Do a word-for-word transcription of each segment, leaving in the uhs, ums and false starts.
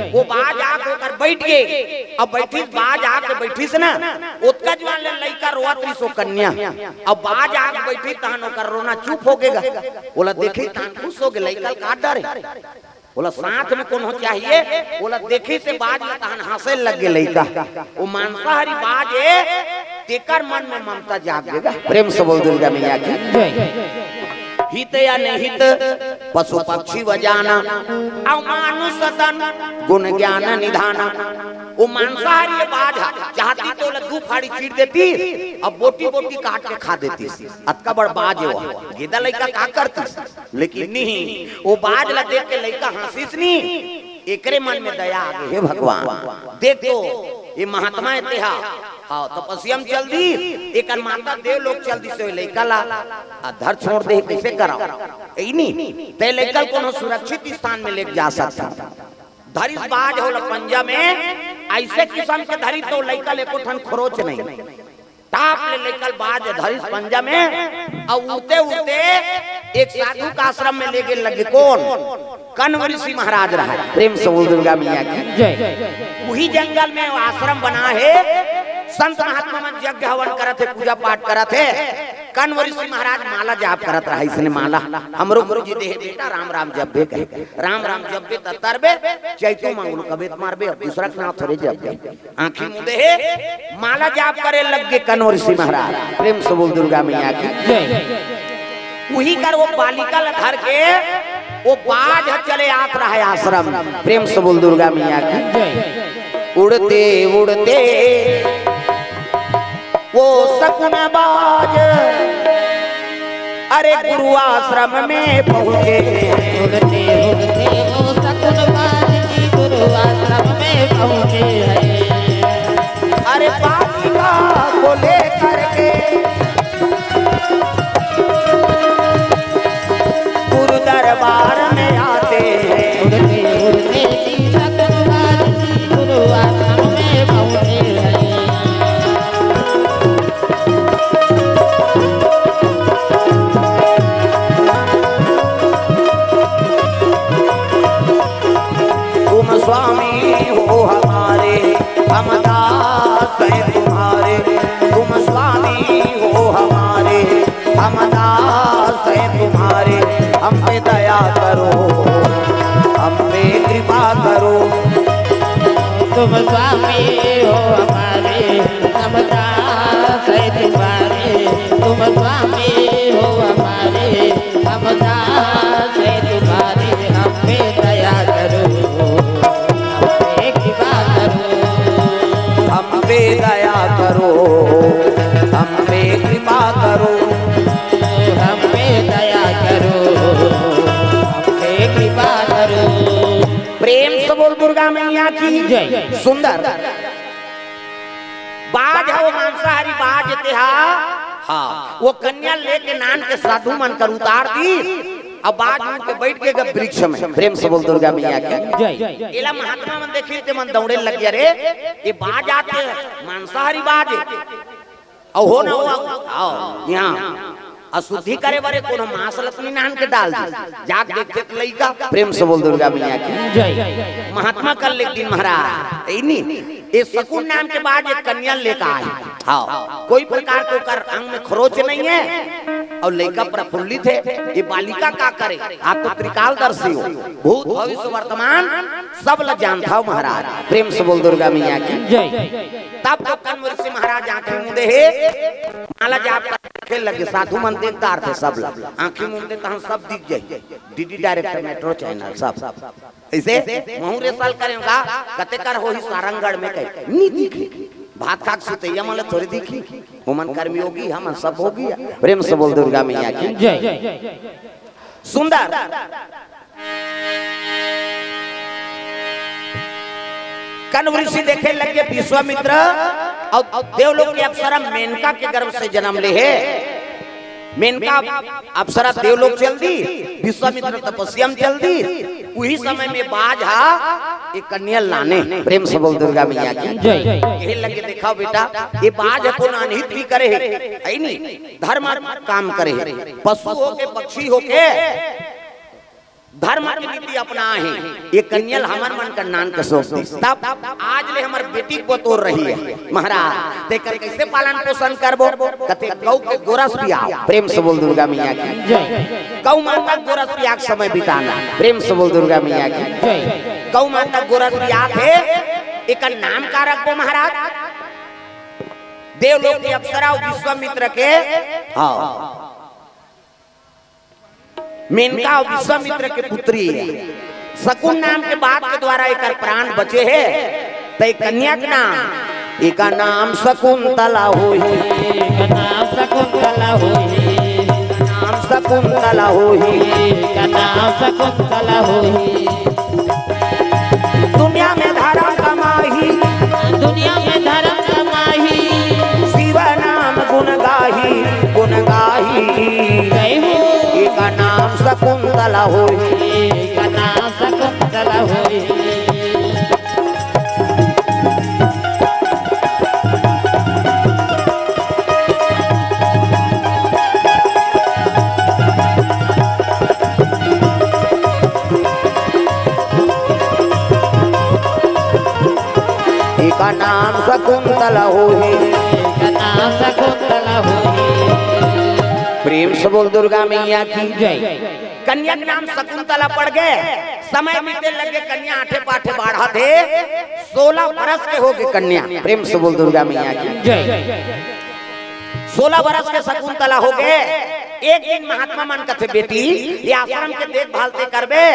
वो बाज आके ओकर बइठ गे। अब बइठिस, बाज आके बइठिस ना, ओतका जुवार ले लइका रोवत रिहिस ओ कन्या। अब बाज आके बइठिस तहन ओकर रोना चुप होगे गा। ओला देखिस तहन खुश होगे, लइका ल का डर हे? ओला साथ में कोनो चाहिए, ओला देखिस ए बाज ल तहन हँसे लग गे लइका। ओ मांसाहारी बाज ए, तेकर मन में ममता जाग गे गा। प्रेम से बोल दुर्गा मैया की। जय। हित अनहित पशु पक्षी व जाना, अउ मानुष तन गुण ज्ञान निधाना। ओ मांसाहारी बाज ह, चाहतिस त ओला दू फाड़ी चीर देतिस, अब बोटी बोटी काट के खा देतिस। अतका बड़ बाज हे ओ, गेदा लइका का करतिस? लेकिन नहीं, ओ बाज ला देख के लइका हँसिस नहीं, एकरे मन में दया आ गे, हे भगवान, देख तो, ये महात्मा हे तेहा, हाँ, तपस्या में चल दिस, एकर माता देवलोक चल दिस, ओ लइका ला अधर छोड़ दे, कइसे करव? ए नहीं, ते लइका ल कोनो सुरक्षित स्थान में लेके जा सकथस। धरिस बाज ह ओला पंजा में, अइसे किसम के धरिस त लइका ल एको ठन खरोच नहीं। टाप ले लइका ल बाज धरिस पंजा में, अउ उड़ते उड़ते एक साधु के आश्रम में ले गे लग गे। कोन? कण्व ऋषि महाराज रहय। प्रेम से बोल दुर्गा मैया की। जय। उही जंगल में आश्रम बना हे, संत महात्मा मन यज्ञ हवन करत हे, पूजा पाठ करत हे। कण्व ऋषि महाराज माला जाप करत रहय, अइसने माला हमरो गुरुजी दे हे, बेटा राम राम जपबे कहे, राम राम जपबे त तरबे, चैतू मांगुर कबे त मरबे, अउ दूसरा के नाम थोरे जपबे। आँखी मूंदे हे, माला जाप करे लग गे कण्व ऋषि महाराज। प्रेम से बोल दुर्गा मैया की। जय। उही कर ओ बालिका ल धर के ओ बाज ह चले आत रहय आश्रम। प्रेम से बोल दुर्गा मैया की। जय। उड़ते उड़ते ओ सकुन बाज अरे गुरु आश्रम में पहुँचे। उड़ते उड़ते ओ सकुन बाज जी गुरु आश्रम में पहुँचे हैं। अरे बालिका को लेकर के गुरु दरबार में आते हैं। उड़ते उड़ते जी सकुन बाज जी गुरु आश्रम में पहुँचे हैं। तुम स्वामी हो हमारे, हम दास हैं तुम्हारे। तुम स्वामी हो हमारे, हम दास हैं तुम्हारे। हम पे दया करो, हम पे कृपा करो। तुम स्वामी हो हमारे, हम दास हैं तुम्हारे। तुम स्वामी हो हमारे, हम दास हैं तुम्हारे। हम पे दया करो, हम पे कृपा करो। हम पे दया करो, हम पे कृपा करो। हम पे दया करो, हम पे कृपा करो। प्रेम से बोल दुर्गा मैया की। जय। सुंदर। बाज ह ओ मांसाहारी बाज तेहा, हाँ, ओ कन्या लेके नान के साधु मन कर उतार दिस, अब बाज उड़ के बइठ गे गा वृक्ष में। प्रेम से बोल दुर्गा मैया की। जय। एला महात्मा मन देखिस ते मन दौड़े लग गे, अरे, ए बाज आत हे, मांसाहारी बाज हे। अउ हो ना हो, आओ, यहाँ अशुद्धि करे बर कोनो मांस ल तो नहीं नान के डाल दिस। जाके देखथे त लइका। प्रेम से बोल दुर्गा मैया की। जय। महात्मा कर ले एक दिन महाराज, ए नहीं, ए सकुन नाम के बाज एक कन्या लेके आए। हाँ, कोई प्रकार के ओकर अंग में खरोच नहीं हे अउ लइका प्रफुल्लित हे। ए बालिका का करे? आप तो त्रिकालदर्शी हो, भूत, भविष्य, वर्तमान सब ल जानथव महाराज। प्रेम से बोल दुर्गा मैया की। जय। तब तो कण्व ऋषि महाराज आँखी मूंदे हे, माला जाप करे लगे, साधु मन देखत रथे सब ल। आँखी मूंदे तहन सब दिख जाही, डीडी डायरेक्टर, मेट्रो चैनल सब। अइसे महूँ rehearsal करेंव गा, कते कर होही सारंगढ़ में कहे, नी दिखी। भात खा के सुतइया मन ल थोरे दिखी। ओमन कर्मयोगी, हमन सब भोगी। प्रेम से बोल दुर्गा मैया की। जय। सुंदर। कण्व ऋषि देखे लगे विश्वामित्र अउ देवलोक के अप्सरा मेनका के गर्भ से जन्म ले हे। मेनका अप्सरा देवलोक चल दिस, विश्वामित्र तपस्या में चल दिस। उही समय में बाज हा एक कन्या लाने। प्रेम से बोल दुर्गा मैया की। जय। कहे लगे, देखव बेटा, ए बाज हा कोनो अनहित भी करे हे, हे नी? धर्म काम करे हे। पशु होके, पक्षी होके, धर्म के नीति अपनाए हे, ये कन्या ल हमर मन कर नान के सौंप दिस। तब आज ले हमर बेटी के बतोर रही हे महाराज, तेकर कैसे पालन पोषण करबो? कथे गौ के गोरस पियाव। प्रेम से बोल दुर्गा मैया की। जय। गौ माता के गोरस पिया के समय बिताना। प्रेम से बोल दुर्गा मैया की। जय। गौ माता के गोरस पियात हे, एकर नाम का रखबो महाराज? देवलोक के अप्सरा अउ विश्वामित्र के, हाँ, मेनका अउ विश्वामित्र के पुत्री हे। शकुन नाम के बात के द्वारा एकर प्राण बचे हे, त ए कन्या के नाम, एकर नाम शकुंतला होही। एकर नाम शकुंतला होही। नाम शकुंतला होही। एकर नाम शकुंतला होही। दुनिया में धर्म कमाही। दुनिया में धर्म कमाही। शिव नाम गुण गाही, गुण गाही। जय हो। एकर नाम शकुंतला होही। एकर नाम शकुंतला होही। एकर नाम शकुंतला होही। एकर नाम शकुंतला होही। प्रेम से बोल दुर्गा मैया की। जय। कन्या के नाम शकुंतला पड़ गे, समय बीते लगे, कन्या आठे पाठे बाढ़त हे, सोलह बरस के हो गे कन्या। प्रेम से बोल दुर्गा मैया की। जय। सोलह बरस के शकुंतला हो गे। एक दिन महात्मा मन कथे, "बेटी, ये आश्रम के देखभाल ते करबे,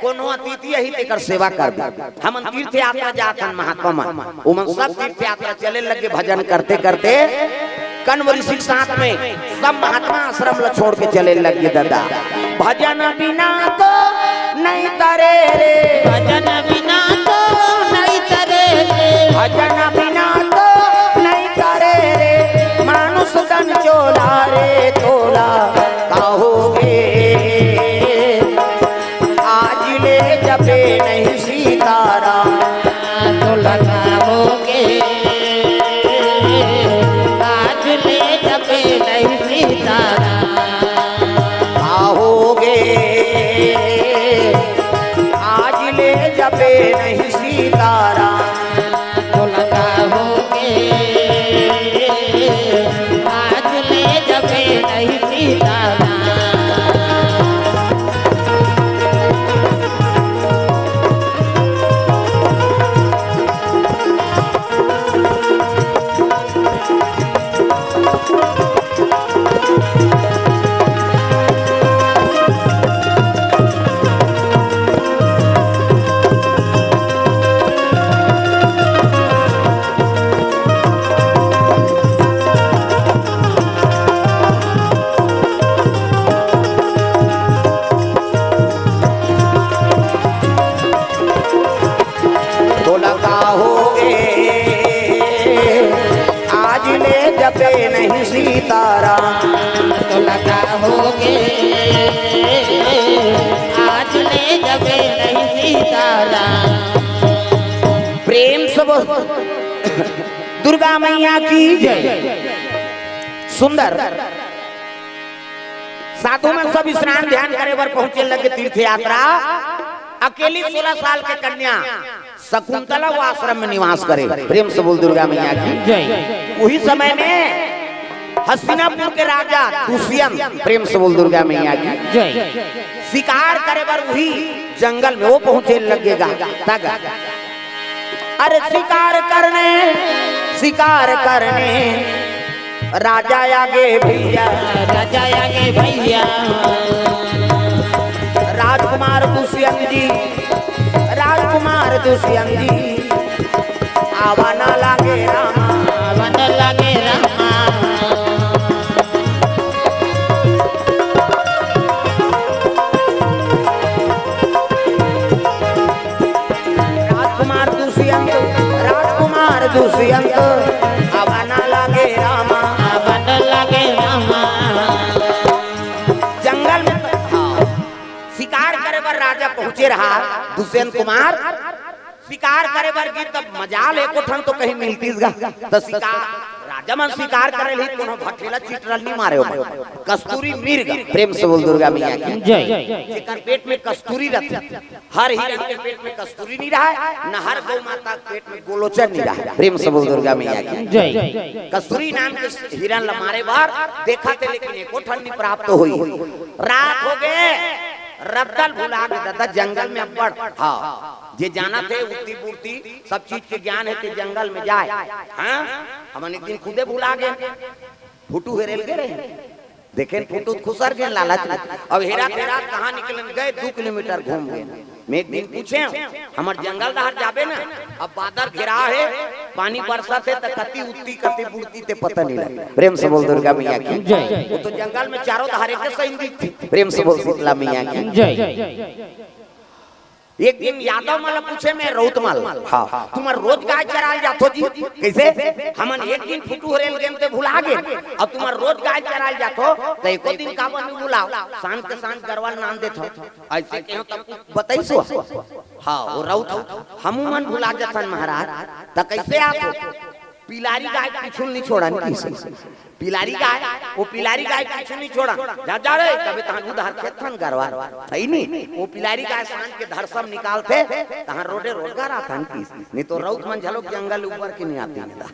कोनो अतिथि आही तेकर सेवा करबे।" हमन तीर्थ यात्रा जात हन महात्मा मन, उमन सब तीर्थ यात्रा चले लगे, भजन करते करते कण्व ऋषि के साथ में सब महात्मा आश्रम ला छोड़ के चले लगे दादा। भजन बिना तो नहीं तरे रे। भजन बिना तो नहीं तरे रे। भजन बिना तो नहीं तरे रे। मानुष तन चोला रे तोला कहोगे। आज ले जपे नहीं सीताराम। तोला कहोगे। आज ले जपे नहीं सीताराम। कहोगे। आज ले जपे नहीं सीताराम। तोला कहोगे। आज ले जपे नहीं सीताराम। तोला कहोगे, आज ले जपे नहीं सीताराम। तोला कहोगे, आज ले जपे नहीं सीताराम। प्रेम से बोल दुर्गा मैया की जय। सुंदर। साधु मन सब स्नान ध्यान करे बर पहुंचे लगे तीर्थ यात्रा। अकेली सोलह साल के कन्या शकुंतला वो आश्रम में निवास करे। प्रेम से बोल दुर्गा मैया की जय। उही समय में हस्तिनापुर के राजा दुष्यंत, प्रेम से बोल दुर्गा मैया की जय। शिकार करे बर उही जंगल में वो पहुंचे लगेगा। तग अरे शिकार करने, शिकार करने राजा आगे भैया। राजा आगे भैया। राजकुमार दुष्यंत जी, राजकुमार दुष्यंत जी, आवा ना लागे रामा। आवा ना लागे रामा। राजकुमार दुष्यंत, राजकुमार दुष्यंत, आवा ना लागे रामा। आवा ना लागे रामा। जंगल में, हाँ, शिकार करे बर राजा पहुंचे रहा दुष्यंत कुमार। शिकार करे बर गिस तब मजाल एको ठन तो कहीं मिलतिस गा, त शिकार जमन शिकार करे रही, कोनो भठेला चिटरल नहीं मारे ओमन। कस्तूरी मृग, प्रेम से बोल दुर्गा मैया की। जय। जेकर पेट में कस्तूरी रहती, हर हिरन के पेट में कस्तूरी नहीं रहा है, न हर गौ माता के पेट में गोलोचन नहीं रहा है। प्रेम से बोल दुर्गा मैया की। जय। कस्तूरी नाम के हिरन ला मारे बर देखा थे, लेकिन एको ठन नहीं प्राप्त हुई। रात हो गए, रद्दल भुला के दादा जंगल में अब्बड़। हाँ, जे जाना थे उत्ती बुर्ती सब चीज के ज्ञान है, ते जंगल में जाए। हाँ, हमन एक दिन खुदे भुला गए, फोटो हेरेल गए रहे, देखेन फोटो खुसर गए लालच में। अब हेरा फेरा कहाँ निकलन गए, दू किलोमीटर घूम गए। मैं एक दिन पूछे, हमर जंगल डहर जाबे ना, अब बादर घेरा है, पानी बरसत है, त कति उत्ती कति बुड़ती ते पता नहीं लगे। प्रेम से बोल दुर्गा मैया की। जय। वो तो जंगल में चारों धारे के सही दिखते। प्रेम से बोल शीतला मैया की। जय। एक दिन यादव मन ल पूछे मैं, रउत मन ल, हाँ, तुमन रोज गाय चराल जाथो जी? कैसे? हमन एक दिन फोटो हरेल गेन ते भुला गेन, अब तुमन रोज गाय चराल जाथो, त एको दिन काबर नहीं भुलाओ? शाम के शाम गरवा ल नान देथो। ऐसे कहो तब बताइस हो। हाँ, वो रउत ह। हमू मन भुला जाथन महाराज, त कैसे आथो? पिलारी गाय पीछू नहीं छोड़न किसी। पिलारी गाय, वो पिलारी गाय पीछू नहीं छोड़न। जा, जा रे, तबे तहन उधार खेत थन गरवा। है नहीं? वो पिलारी गाय सांझ के धरसम निकालथे, तहन रोडे रोड गराथन किसी। नहीं तो रउत मन झलोक जंगल ऊपर के नहीं आते नहीं दा।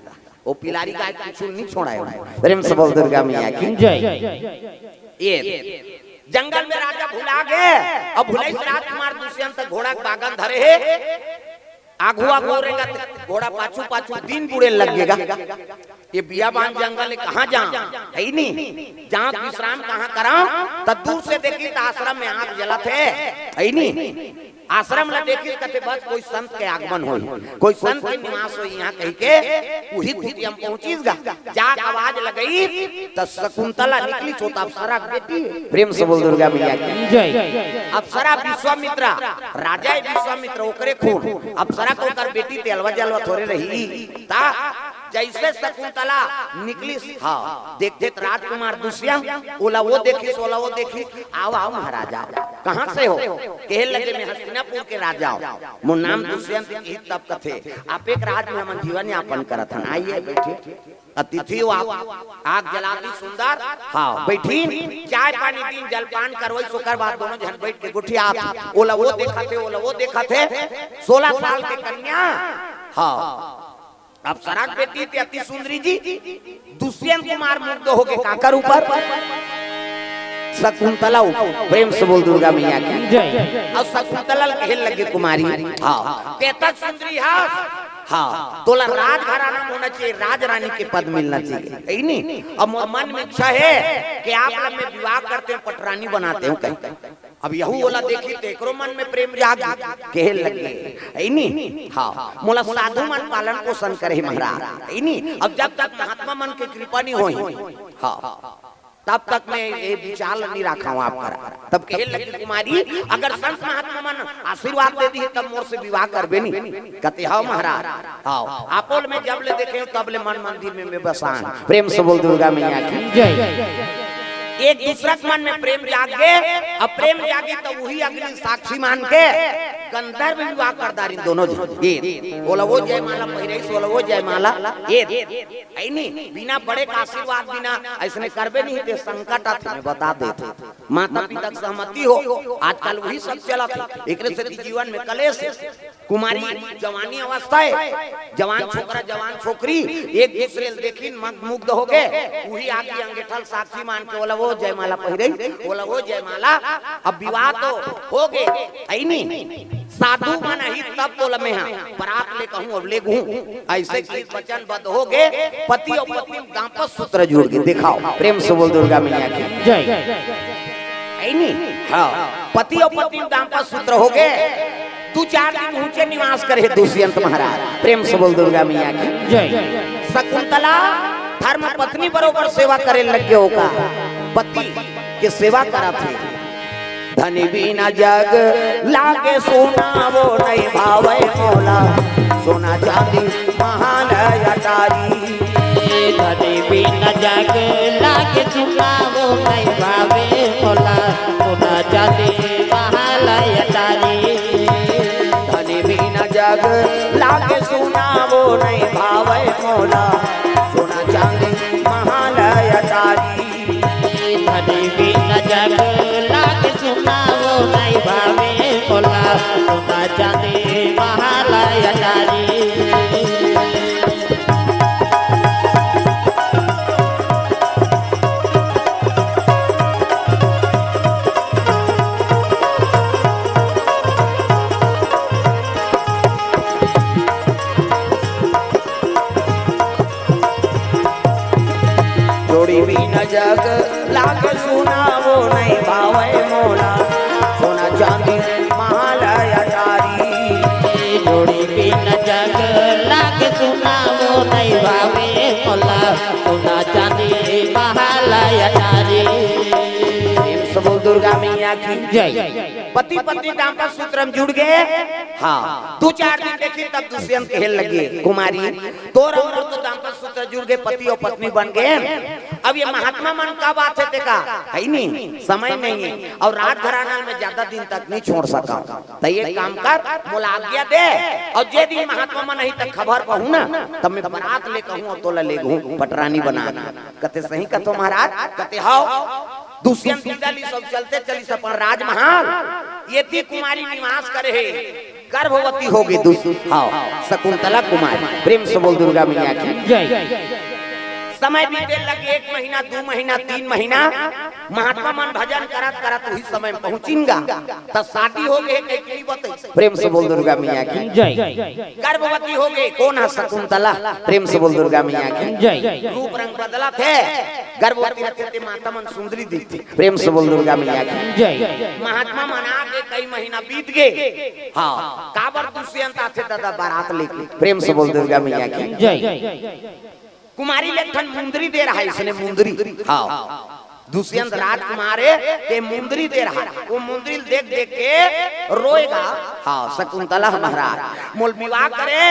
वो पिलारी गाय पीछू नहीं छोड़ाए। प्रेम से बोल दुर्गा मैया की। जय। ये जंगल में राजा भुला गए। अब भुलई से राजकुमार दुष्यंत घोड़ा के बागन धरे है। आगू आगू रेंगत घोड़ा पाछू पाछू दिन बुड़े लगेगा। ये बियाबान जंगल है, कहाँ जा? है ही नहीं। जहाँ विश्राम कहाँ करा? त दूर से देखी त आश्रम में आग जलत है, है ही नहीं। आश्रम ला देखी कथे बस कोई संत के आगमन होई, कोई संत के निवास होई यहाँ कही के उही कुटिया में पहुँचिस गा। जाग आवाज लगई त शकुंतला निकली, चोता अप्सरा के बेटी। प्रेम से बोल दुर्गा मैया की। जय। अप्सरा विश्वामित्रा, राजा है विश्वामित्र, ओकरे खून। अप्सरा के ओकर बेटी तेलवा जलवा थोरे रही। ता जैसे शकुंतला निकलिस, हाँ, देखते त राजकुमार दुष्यंत, ओला वो देखिस, ओला वो देखिस, "आओ, आओ महाराजा, कहाँ से हो?" कहे लगे, "मैं हस्तिनापुर के राजा हूँ, मोर नाम दुष्यंत ही तब कथे, आप एक राज में हमन जीवन यापन करत हन, आइए बैठिए।" अतिथि हो आप, आग जला दी सुंदर, हाँ, बैठिन, चाय पानी दीन, जलपान करवाई, ओकर बाद दोनों झन बैठ के गोठियात, ओला वो देखत हे, ओला वो देखत हे, सोलह साल के कन्या, हाँ, अप्सरा के बेटी ते अति सुंदरी जी, दुष्यंत कुमार मुग्ध होके काकर ऊपर? शकुंतला ऊपर। प्रेम से बोल दुर्गा मैया की। जय। अउ शकुंतला ल कहे लगे कुमारी, हाँ, तेतक सुंदरी हस, हाँ, तोला राजघराना होना चाहिए, राजरानी के पद मिलना चाहिए, है नहीं? अब मोर मन में इच्छा है कि आप लोग में विवाह करते हो, पटरानी बनाते हो कहीं। अब यहू ओला देखी त एकरो मन में प्रेम जाग, कहे लगे, है नी? हाँ, मोला साधु मन पालन पोषण करे महाराज, है नी? अब जब तक महात्मा मन के कृपा नहीं होई, हाँ, तब तक मैं ये विचार नहीं रखा हूँ आप करा। तब कहे लगे कुमारी, अगर संत महात्मा मन आशीर्वाद दे दी तब मोर से विवाह करबे नहीं। कते, "हाँ महाराज, हाँ।" आपोल में जब ले देखे तब ले मन मंदिर में मैं बसान। प्रेम से बोल दुर्गा मैया की। जय। एक दूसरा के मन में प्रेम जागे, अब प्रेम जागे तो वही अग्नि साक्षी मान के गंधर्व विवाह कर डारिन दोनों झन। ये, ओला वो जयमाला पहिराइस, ओला वो जयमाला। ये, ऐनी, बिना बड़े का आशीर्वाद बिना ऐसने करबे नहीं ते संकट आथे, मैं बता देते। माता पिता के सहमति हो, आजकल वही सब चलत हे। एकरे से जीवन में कलेश हे। कुमारी जवानी अवस्था हे, जवान छोकरा, जवान छोकरी एक दूसरे ल देखिन मग मुग्ध हो गे। उही आदमी अंगेठा ल साक्षी मान के ओला वो जयमाला पहिरई, ओला वो जयमाला। अब विवाह तो हो गे, ऐनी साधु मन ही तब तोला मेहा बरात ले कहूँ अउ ले गहूँ। ऐसे की वचनबद्ध हो गे, पति अउ पत्नी दांपत्य सूत्र जुड़ गे। देखाओ, प्रेम से बोल दुर्गा मैया की। जय। ऐनी? हाँ। पति अउ पत्नी दांपत्य सूत्र हो गे। दू चार दिन ऊंचे निवास करे दुष्यंत महाराज। प्रेम से बोल दुर्गा मैया की। जय। शकुंतला धर्म पत्नी बरोबर सेवा करे लग गे ओकर। पति के सेवा करत हे। धनी बिना जग लागे सुना, वो नहीं भावे मोला सोना चांदी महल अटारी। धनी बिना जग लागे सुना, वो नहीं भावे मोला सोना चांदी महल अटारी। धनी बिना जग लागे सुना, वो नहीं भावे मोला सोना चांदी महालय तारी। धनी बिन जग लाग सुनावो नहीं भावे मोला, सोना चांदी महालय तारी। जोड़ी बिन जग लाग सुनावो नहीं भावे मोला, सोना चांदी महालय तारी। जोड़ी बिन जग लाग सुनावो नहीं भावे मोला, सोना चांदी महालय तारी। प्रेम से बोल दुर्गा मैया की जय। पति पत्नी दाम्पत्य सूत्र में जुड़ गए। हाँ, दो चार दिन देखी तब दुष्यंत कहे लगे, कुमारी, तोर अउ मोर तो दाम्पत्य सूत्र जुड़ गए, पति अउ पत्नी बन गए। अब ये महात्मा मन का बात है, देखा है नहीं, समय नहीं है, अउ राजघराना में ज्यादा दिन तक नहीं छोड़ सका। त एक काम कर, मोला आज्ञा दे, अउ जे दिन महात्मा मन नहीं तक खबर पहूँ ना, तब मैं बरात लेके आहूँ अउ तोला लेगहूँ पटरानी बना। कते सही कथो महाराज, कते हव। दुष्यंत विदा लिस अउ चलते चलिस अपन राजमहल। एती कुमारी निवास करे हे, गर्भवती हो गई। दुष्यंत, हाँ, शकुंतला कुमारी। प्रेम से बोल दुर्गा मैया की जय। समय बीते लगे, एक महीना, दो महीना, तीन महीना, महात्मा मन भजन करत करत वही समय में पहुँचिन गा, त शादी हो गई, कहीं की नहीं बतई। प्रेम से बोल दुर्गा मैया की जय। गर्भवती हो गई, कौन है? शकुंतला। प्रेम से बोल दुर्गा मैया की जय। रूप रंग बदलत हे, गर्भवती रथे ते माता मन सुंदरी दिखथे। प्रेम से बोल दुर्गा मैया की जय। महात्मा मन आ के कई महीना बीत गए। हाँ, काबर दुष्यंत आथे दादा बरात लेके? प्रेम से बोल दुर्गा मैया की जय। कुमारी ले एक ठन मुंदरी दे रहा है, इसने मुंदरी। हाँ, दुष्यंत राजकुमार है, ते मुंदरी दे रहा है। वो मुंदरी देख देख के रोएगा। हाँ, शकुंतला महाराज, मोल विवाह करे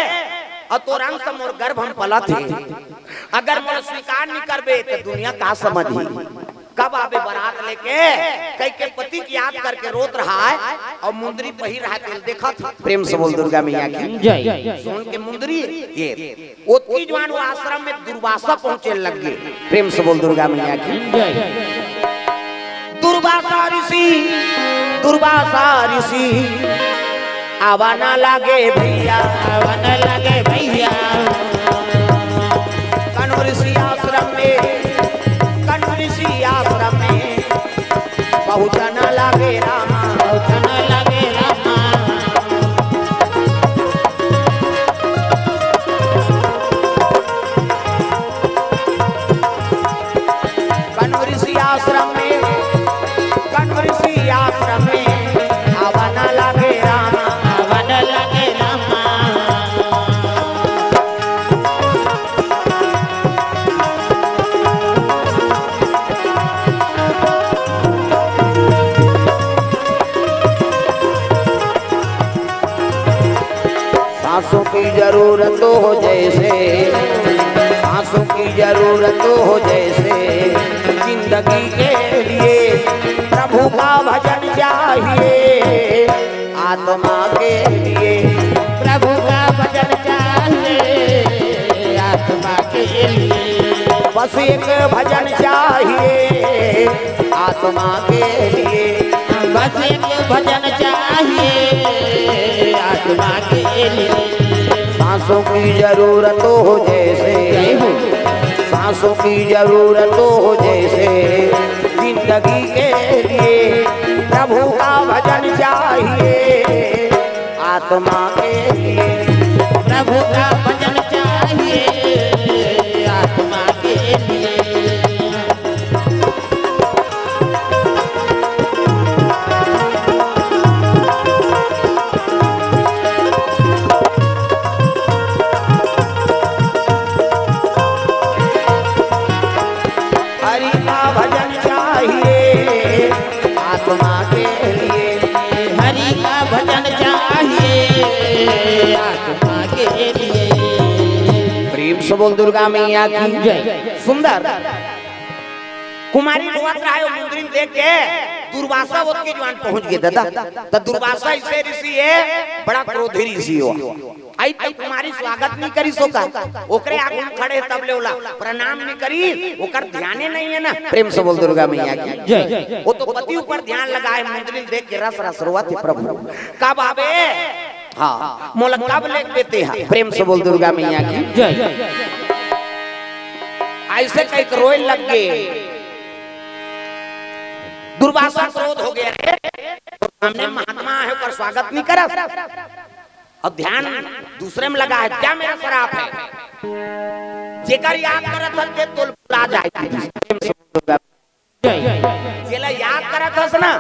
अउ तोर अंश मोर गर्भ में पलत हे। अगर मोला स्वीकार नहीं करबे तो दुनिया का समझही? कब आबे बरात लेके, कई के पति की याद करके रोत रहा है अउ मुंदरी पहिर रहा है, तेल देखत। प्रेम से बोल दुर्गा मैया की जय। सुन के मुंदरी ये ओतकी जवान वो आश्रम में दुर्वासा पहुंचे लग गए। प्रेम से बोल दुर्गा मैया की जय। दुर्वासा ऋषि, दुर्वासा ऋषि आवा ना लागे भैया, आवा ना लागे भैया। कण्व ऋषि आश्रम में, कण्व ऋषि आश्रम में पहुँचना लागे रामा, पहुँचना लागे रामा। कण्व ऋषि आश्रम में, कण्व ऋषि आश्रम में आवा ना लागे रामा, आवा ना लागे रामा। सांसों की जरूरत हो जैसे, सांसों की जरूरत हो जैसे, जिंदगी के लिए प्रभु का भजन चाहिए। आत्मा के लिए प्रभु का भजन चाहिए, आत्मा के लिए बस एक भजन चाहिए आत्मा के लिए, बस एक भजन चाहिए आत्मा के लिए। सांसों की जरूरत हो जैसे, जय हो। सांसों की जरूरत हो जैसे, जिंदगी के लिए प्रभु का भजन चाहिए आत्मा के लिए। प्रभु का भजन चाहिए आत्मा के लिए। हरि का भजन चाहिए आत्मा के लिए। हरि का भजन चाहिए आत्मा के लिए। प्रेम से बोल दुर्गा मैया की जय। सुंदर कुमारी रोवत रहे हो मुंदरी में देख के। दुर्वासा ओतके जुआन पहुंच गे दादा। त दुर्वासा अइसे ऋषि हे, बड़ा क्रोधी ऋषि हो। अई त कुमारी स्वागत नइ करिस ओकर, ओकरे आगू म खड़े हे तब ले ओला प्रणाम नइ करिस, ओकर ध्याने नइ हे ना। प्रेम से बोल दुर्गा मैया की जय। ओ तो पति ऊपर ध्यान लगाए, मुंदरी ल देख के रस रस रोवत हे प्रभु। कब आबे? हाँ, मोला कब लेगबे तेहा? प्रेम से बोल दुर्गा मैया की जय। अइसे कहिके रोए लग गे। दुर्वासा क्रोध हो गे, अरे, सामने महात्मा हे, ओकर स्वागत नइ करस। अब ध्यान दूसरे म लगा हे, क्या मेरा श्राप हे? जेकर याद करत हस, ते तोला भुला जाही। प्रेम से बोल दुर्गा जय। जेला याद करत हस ना,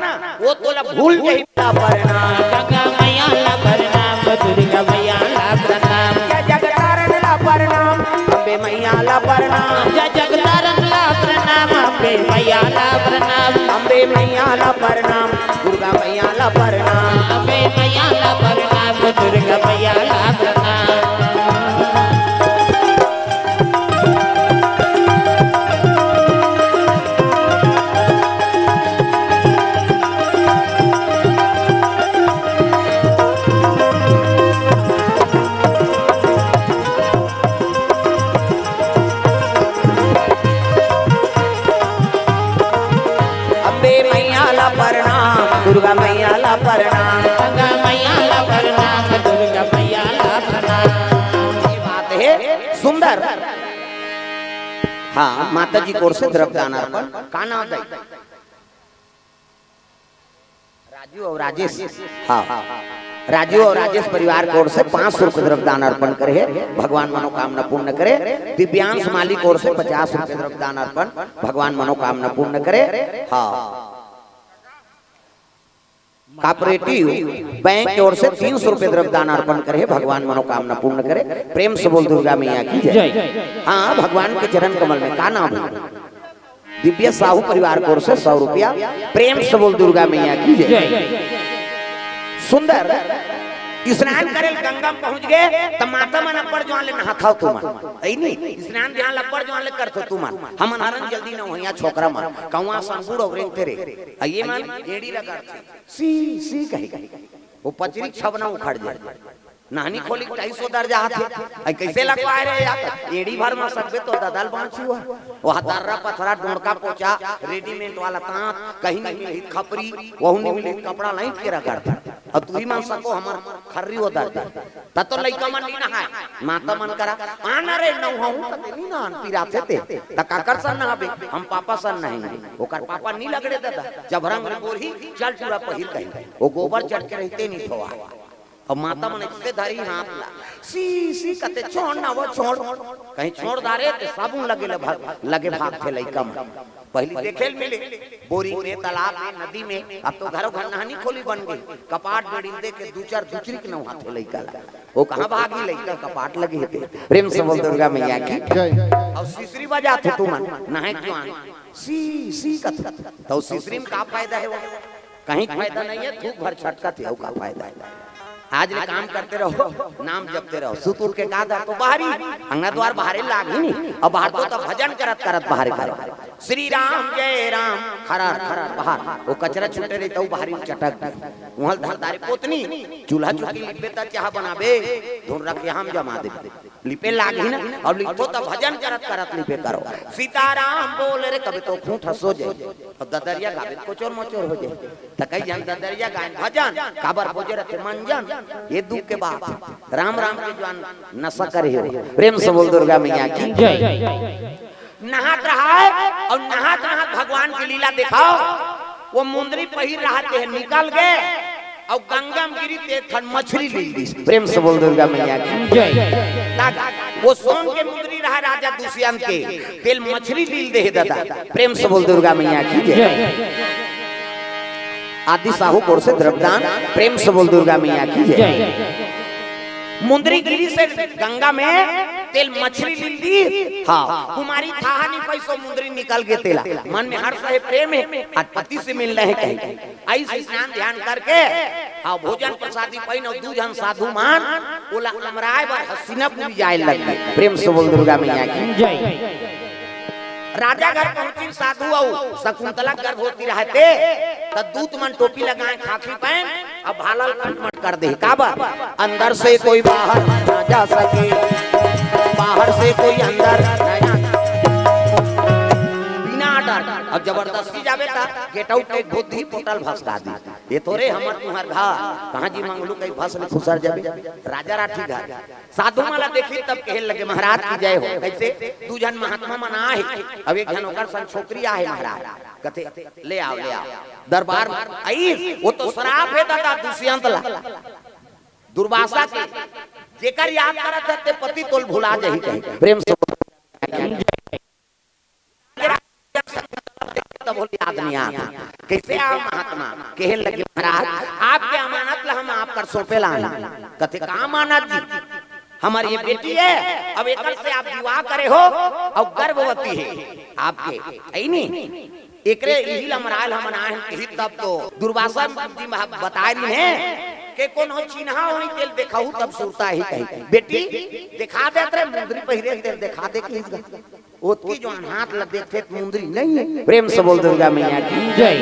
ओ तोला भूल जाही। ला प्रणाम। गंगा मैया ला प्रणाम, दुर्गा मैया ला प्रणाम। जय जगतारण ला प्रणाम, अम्बे मैया ला प्रणाम। जय जगतारण ला प्रणाम, अम्बे मैया ला प्रणाम। अम्बे मैया ला प्रणाम, दुर्गा मैया ला प्रणाम। अम्बे मैया ला प्रणाम, दुर्गा मैया ला प्रणाम। अम्बे मैया ला प्रणाम, दुर्गा मैया ला प्रणाम। गंगा मैया ला प्रणाम, दुर्गा मैया ला प्रणाम। ये बात हे सुंदर। हाँ, माता जी की ओर से द्रव्य दान अर्पण। का नाम हे? राजू अउ राजेश। हाँ, राजू अउ राजेश परिवार की ओर से पाँच सौ रुपये द्रव्य दान अर्पण करे हे, भगवान मनोकामना पूर्ण करे। दिव्यांश माली की ओर से पचास रुपये द्रव्य दान अर्पण, भगवान मनोकामना पूर्ण करे। हाँ, कोऑपरेटिव बैंक की ओर से तीन सौ रुपये द्रव्य दान अर्पण करे हे, भगवान मनोकामना पूर्ण करे। प्रेम से बोल दुर्गा मैया की जय। जय। हाँ, भगवान के चरण कमल में का नाम हे? दिव्य साहू परिवार की ओर से सौ रुपया। प्रेम से बोल दुर्गा मैया की जय। जय। सुंदर। स्नान करे ल गंगा म पहुंच गे, त माता मन अब्बड़ जुआन ले नहाथव तुमन। अई नी? स्नान ध्यान ल अब्बड़ जुआन ले करथव तुमन। हमन हरन जल्दी नहइया छोकरा मन। कौआ सन बूड़ अउ रेंगथे रे। अई ये मन एड़ी रगड़थे। सी, सी कही कही। ओ पचरी छबना उखड़ जाय। नहनी खोली के टाइस ओदर जात हे। अई कइसे लगवाय रे यार? एड़ी भर म सकबे तो ददल बाँची हुआ। ओहा दर्रा पथरा, डोंड़का पोचा, रेडीमेड वाला तांत, कहीं नइ मिलही खपरी, वहू नइ मिलही कपड़ा लाइट के रगड़थे। अउ तुही मन सको हमर खर्री ओदर दे। त तो लइका मन नइ नहाय, माता मन करा, "आन रे नहवाहूं," कथे, "नइ नहान, पिराथे ते।" त काकर सन नहाबे? हम पापा सन नहाएंगे। ओकर पापा नइ लगड़े ददा, जब रंग गोरही, चल टूरा पहिर कहीं। ओ गोबर चट के रहिथे नइ धोवाय। अउ माता मन अइसे धरही हाथ ला, "सी, सी," कथे, "छोड़ ना वो, छोड़।" कहीं छोड़ डारे त साबुन लगे ले भाग, लगे भागथे लइका मन। पहिली देखे ल मिले, बोरिंग में, तालाब में, नदी में, अब तो घरो घर नहनी खोली बन गे। कपाट बेड़िंदे के दू चार दुचरी के नहवाथे लइका ला। ओ कहाँ भागही लइका, कपाट लगे हे ते। प्रेम से बोल दुर्गा मैया की। जय। अउ सिसरी बजाथे तुमन, नहाय के जुआन। सी, सी कथे। त सिसरी म का फायदा हे वो? कहीं फायदा नइ हे, थूक भर छटकत हे, अउ का फायदा हे? आज ले काम करते रहो, नाम जपते रहो। सुत उठ के का दर तो बाहरी, अंगना द्वार बाहरे लागही नी। अब बाहर तो तब भजन करत करत बाहरे करो। श्री राम जय राम, खरर खरर बाहर। ओ कचरा छूटे रही त बाहरी चटक दे। उहाँ धर डारे पोतनी, चूल्हा चुकी लिपबे त चाह बनाबे, धुन रखे हम जमा देबे। लिपे लागही ना, अब लिपो त भजन करत करत लिपे करो। सीताराम बोल रे, कबे तो खूंट हंसो जाय। अब ददरिया गाबे त कोचोर मोचोर हो जाय। त कई झन ददरिया गायन भजन, काबर बोजे रथे मंजन। ये दुख के बात। राम राम के जुआन नशा करे हो। प्रेम से बोल दुर्गा मैया की। जय। नहात रहा हे अउ नहात नहात भगवान के लीला देखाव। वो मुंदरी पहिर रहा ते निकल गे अउ गंगा म गिरी ते ठन मछरी लील दिस। प्रेम से बोल दुर्गा मैया की। जय। लाग, वो सोन के मुंदरी रहा राजा दुष्यंत के, तेल मछरी लील दे हे ददा। प्रेम से बोल दुर्गा मैया की जय। जय। आदि साहू कोर से द्रव्यदान। प्रेम से बोल दुर्गा मैया की जय। जय। मुंदरी गिरी से गंगा में तेल मछरी लील दी। हाँ, कुमारी थाहा नहीं पैसो मुंदरी निकल गे तेला। मन में हर्ष हे, प्रेम हे, आज पति से मिलना हे कहीं। अइस स्नान ध्यान करके, हाँ, भोजन प्रसादी पाइन अउ दू झन साधु मन ओला अमराय बर हस्तिनापुर जाय लग गे। प्रेम से बोल दुर्गा मैया की जय। राजा घर पहुंचिन साधु अउ शकुंतला गर्भवती रहते, त दूत मन टोपी लगाए, खाकी पहन, अब भाला ल कटमट कर दे। काबर? अंदर से कोई बाहर ना जा सके, बाहर से कोई अंदर ना जा, बिना डर। अब जबरदस्ती जाबे त गेट आउट एक बुद्धि पोटल भसका दी। ये थोरे हमर तुंहर घर, कहाँ जी मंगलू कहीं भस में खुसर जाबे। राजा राठी घर। साधु मन ला देखिन तब कहे लगे, "महाराज की जय हो।" कैसे? दू झन महात्मा मन आहे, अब एक झन ओकर संग छोकरी आहे महाराज। कथे, "ले आओ, ले आओ।" दरबार में आइस, वो तो श्राप हे दादा दुष्यंत ला, दुर्वासा के, "जेकर याद करत हे ते पति तोल भुला जही," कहे। प्रेम से तब होले आदमी आ। कैसे आओ महात्मा? कहे लगे, "महाराज, आपके अमानत ला हम आप कर सौंपे ला हन।" कथे, "का अमानत जी?" "हमर ये बेटी हे, अब एकर से आप विवाह करे हो अउ गर्भवती हे आपके, हे नी? एकरे इही ला मरायल हमन आए हन।" कही तब तो दुर्वासा जी महा-, बताए रहिन हे के कोनो चिन्हा होही तेल देखाहू तब सुरता ही कही। बेटी देखा देत रहे, मुंदरी पहिरे तेल देखा दे कहिस गा। ओतकी जोन हाथ ल देखथे त मुंदरी नइ हे। प्रेम से बोल दुर्गा मैया की जय।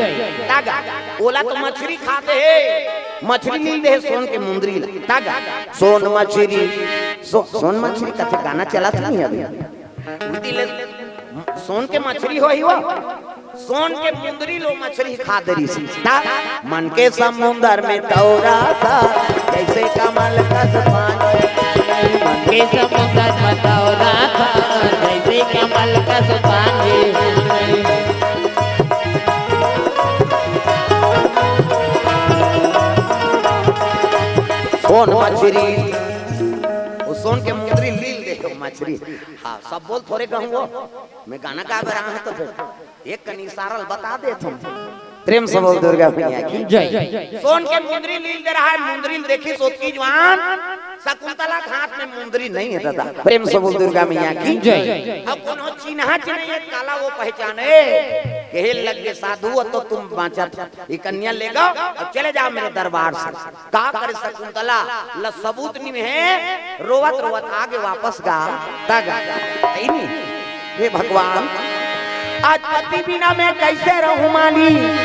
तागा, ओला तो मछरी खा दे हे, मछरी लील दे हे सोन के मुंदरी ला। तागा, सोन मछरी, सो-, सोन मछरी कथे गाना चलत नइ हे अभी। उती ले सोन के मछरी होही वो, सोन के मुंदरी ल ओ मछरी खा दे रहिस। ता मन के समुंदर में तौरा था, जैसे कमल कस पानी। मन के समुंदर में तौरा था, जैसे कमल कस पानी। सोन मछरी, वो सोन के मुंदरी लील दे हे मछरी। हाँ, सब बोल थोरे कहूँ वो। मैं गाना गा बर आए हँव त फेर एक कनी इशारा ल बता देत हँव। प्रेम से बोल दुर्गा मैया की जय। सोन के मुंदरी लील दे रहा हे, मुंदरी ल देखिस ओतकी जुवान शकुंतला के हाथ में मुंदरी नइ हे दादा। प्रेम से बोल दुर्गा मैया की जय। अब कोनो चिन्हा च नइ हे, काला वो पहचाने। कहे लगे, "साधु, अब तो तुम बाँचत, ये कन्या ले जाओ, अब चले जाओ मेरे दरबार से।" का करे शकुंतला ल सबूत नइ हे, रोवत रोवत आगे वापस गा, ता गा, गा, गा, हे भगवान, आज पति बिना मैं कैसे रहूं मालिक?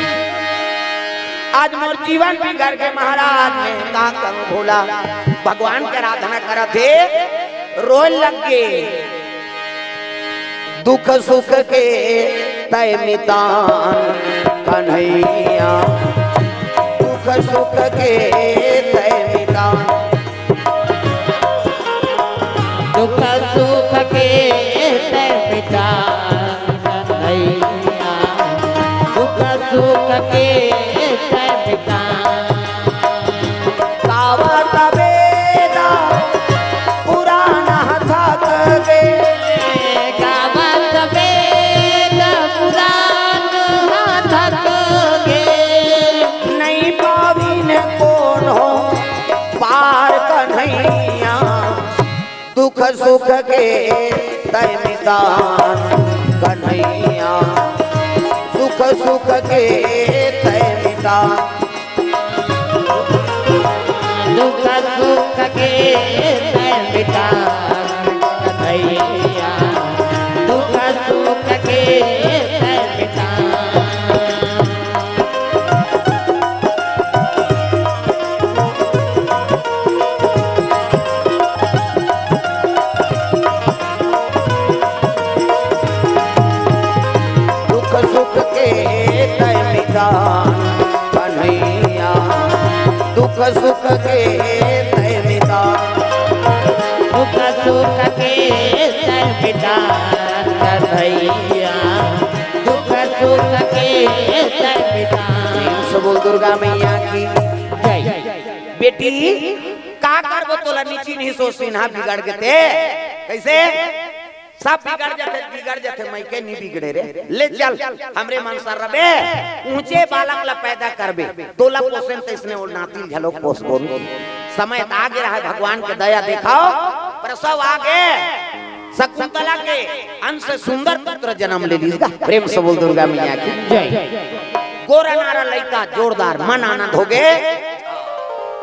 आज मोर जीवन बिगड़ गे महाराज, मैं का करूं भोला? भगवान के आराधना करत हे, रोए लग गे। दुख सुख के तय मितान कन्हैया, दुख सुख के तय मितान। दुख सुख के तय मितान कन्हैया, दुख सुख के तय मितान। गावत वेद पुराण ह थक गे। गावत वेद पुराण ह थक गे। नइ पाविन कोनो पार कन्हैया। दुख सुख के तय मितान कन्हैया। दुख सुख के तय मितान। दुख सुख के तय मितान कन्हैया, दुख सुख के तय मितान। दुख सुख के तय मितान कन्हैया, दुख सुख के तय मितान। दुख सुख के तय मितान कन्हैया, दुख सुख के तय मितान। प्रेम से बोल दुर्गा मैया की जय। बेटी, का करबो, तोला नीची नहीं सो सिन्हा बिगड़ गे ते। कैसे? सब बिगड़ जथे, बिगड़ जथे, मइके नी बिगड़े रे। ले चल, हमरे मन सर रबे, ऊंचे बालक ला पैदा करबे, तोला पोसेन तइसने ओ नाती ल घलो पोसबो। समय त आगे रहे, भगवान के दया देखाव, प्रसव आगे, शकुंतला के अंश से सुंदर पुत्र जन्म ले लीस गा। प्रेम से बोल दुर्गा मैया की जय। गोरा नारा लइका जोरदार, मन आनंद होगे।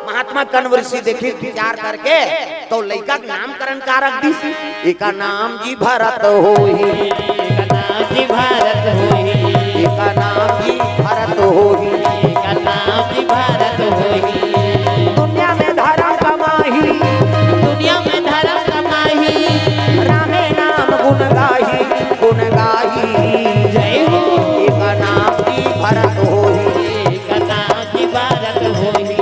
महात्मा कण्व ऋषि देखिस विचार करके, त लइका के नामकरण का रख दिस? एकर नाम जी भरत होही। एकर नाम जी भारत होही। एकर नाम जी भरत होही। एकर नाम जी भरत होही। दुनिया में धर्म कमाही। दुनिया में धर्म कमाही। रामे नाम गुण गाही, गुण गाही। जय हो। एकर नाम जी भरत होही। एकर नाम जी भरत होही।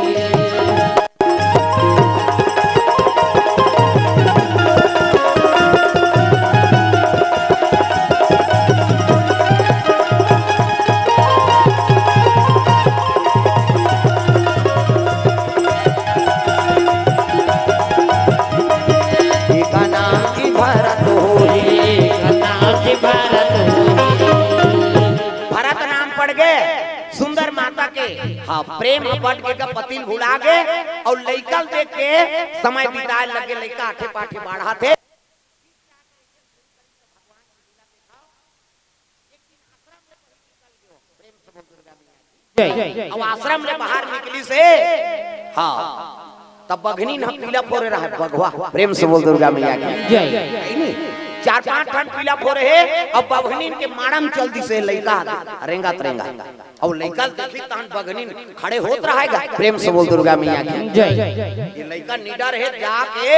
एकर नाम जी भरत होही। एकर नाम जी भरत होही। भरत नाम पड़ गे सुंदर माता के। हाँ, प्रेम ह बट के का पति ल भुला गे अउ लइका ल देख के समय बिताए लगे। लइका आठे पाठे बाढ़त हे। जय। अब आश्रम ले बाहर निकलिस हे। हाँ, तब बघनिन ह पीला फोरे रहय, बघवा। प्रेम से बोल दुर्गा मैया की। जय। हे नी? चार पांच ठन पीला फोरे हे, अब बघनिन के माड़ा म चल दिस हे लइका, रेंगत रेंगत। अउ लइका ल देखिस तहन बघनिन खड़े होत रहय गा। प्रेम से बोल दुर्गा मैया की। जय। ये लइका निडर हे, जाके,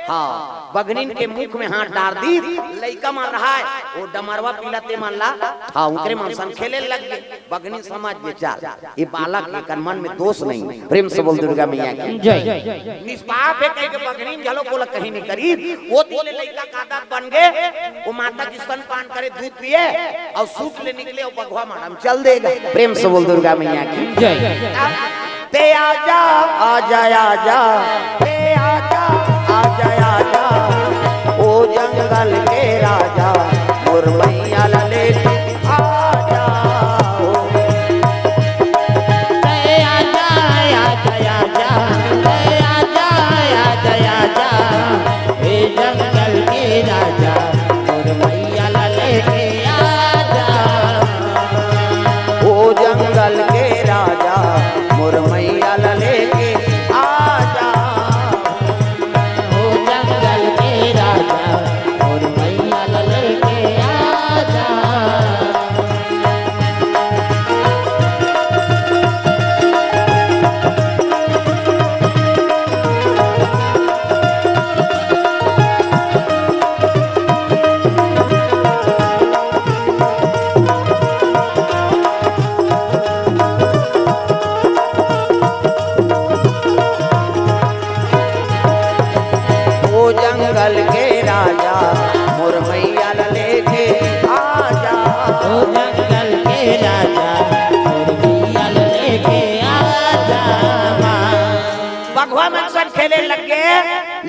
हाँ, बघनिन के मुख में हाथ डार दिस। लइका मन रहय, ओ डमरवा पीला ते मन ला, हाँ, उंकरे मन सन खेले लग गे। बघनिन समझ गे, चल, ये बालक हे, एकर मन में दोष नहीं। प्रेम से बोल दुर्गा मैया की। जय। निष्पाप हे कहिके बघनिन घलो कोला कहीं नहीं करिस। ओ दिन ले लइका का आदत बन गे, ओ माता के स्तनपान करे, दूध पिए, अउ सूत ले निकले, अउ बघवा माड़ा म चल दे गा। प्रेम से बोल दुर्गा मैया की। जय। ते आजा, आजा, आजा, ते आजा, आजा, आजा, ओ जंगल के राजा, मोर मैया ला लेके आजा, ओ। ते आजा, आजा, आजा, ते आजा, आजा, आजा, हे जंगल के राजा, मोर मैया ला लेके आजा। ओ जंगल के राजा, मोर मैया ला लेके आजा। ओ जंगल के राजा, मोर मैया ला लेके आजा। ओ जंगल के राजा, मोर मैया ला लेके आजा। ओ जंगल के राजा, मोर मैया ला लेके आजा। बघवा मन सन खेले लग गे,